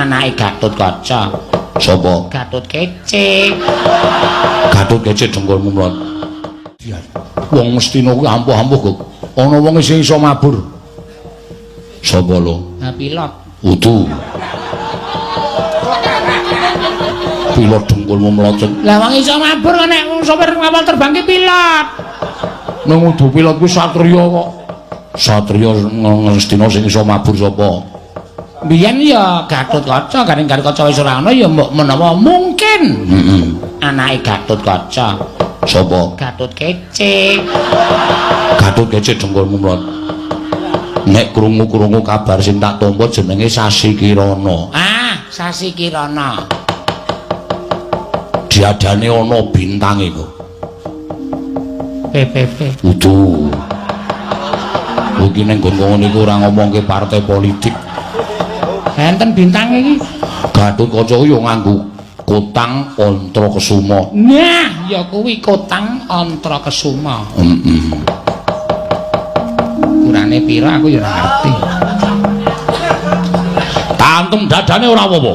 Anake Gatotkaca. Sapa? Gatot Kece. Gatot Kece dengkulmu mlot. Wong Ngastina kuwi ampuh-ampuh kok. Ana wong sing iso mabur. Sapa lho? Nah, pilot. Udu. Pilot dengkulmu mlocot. Lah wong iso mabur kok nek sopir kapal terbang ki pilot. Nang udu pilot kuwi satriya kok. Satriya Ngastina sing iso mabur sapa? Biyen ya Gatotkaca, garing Gatotkaca wis ora ana ya mbok menawa mungkin. Heeh. Anake Gatotkaca. Sapa? Gatot Kece. Gatot Kece dengkulmu mlot. Nek krungu-krungu kabar sing tak tampa jenenge Sasi Kirana. Ah, Sasi Kirana. Diadane ana bintange kok. PPP. Udu. Iki ning nggon ngono iku ora ngomongke partai politik. Enten bintange iki. Gatotkaca yo nganggo kotang Antakesuma. Nah, ya kuwi kotang Antakesuma. Heeh. Ukurane pira aku ya ora ngerti. Tantem dadane ora apa-apa.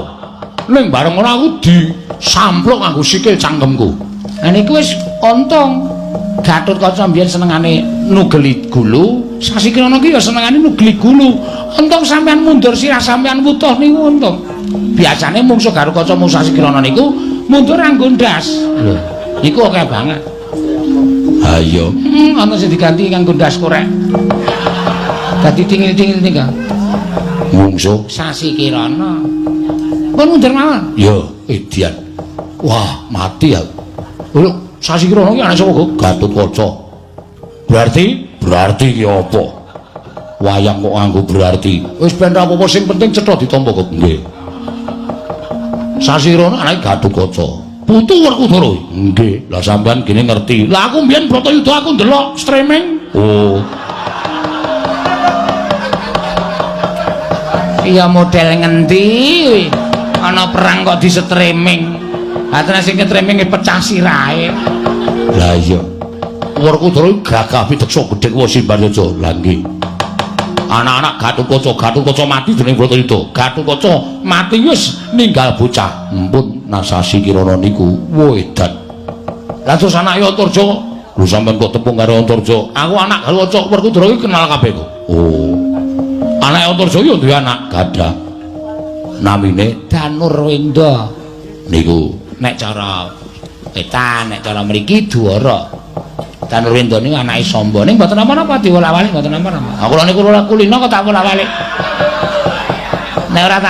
Ning bareng ora aku disampluk nganggo sikil cangkemku. Lah niku wis untung. Gatotkaca mbiyen senengane nugeli gulu, Sasi Kirana ki ya senengane nugeli gulu. Untung sampean mundur sirah sampean wutuh niku untung. Biasane mungsuh Gatotkaca mungsuh Sasi Kirana niku mundur nganggo ndas. Lho, niku akeh banget. Ha iya. Ana sing diganti nganggo ndas korek. Dadi tingil-tingil nika. Mungsuh Sasi Kirana. Pun mundur mawon. Ya, edian. Wah, mati aku. Lho, Sasi Kirana ki anak sapa kok? Gatotkaca. Berarti ki apa? Wayang kok nganggo berarti. Wis ben ra apa-apa sing penting cetha ditampa kok. Nggih. Sasi Kirana anake Gatotkaca. Putu Werkudara. Nggih. Lah sampean gene ngerti. Lah aku mbiyen Bratayuda aku ndelok streaming. Oh. Iya model ngendi kuwi? Ana perang kok di streaming. Ha tenan sing streaming pecah sirahe. Lah iya. Werkudara gagah pideksa gedhe kuwi Simbaryaja. Lah nggih. Anak-anak Gatotkaca, Gatotkaca mati dening Bratayuda. Gatotkaca mati wis ninggal bocah. Empun Sasi Kirana niku wedan. Lah terus anake Antarja, lho sampean kok tepung karo Antarja? Aku anak Gatotkaca, Werkudara iki kenal kabeh kok. Oh. Anake Antarja ya duwe anak gadah. Namine Danurwenda. Niku nek cara wetan, nek cara mriki Dwara. Danurwenda niku anake Samba. Ning mboten napa-napa diwolak-walik mboten napa-napa. Aku lha niku ora kulino kok tak wolak-walik. Nek ora tau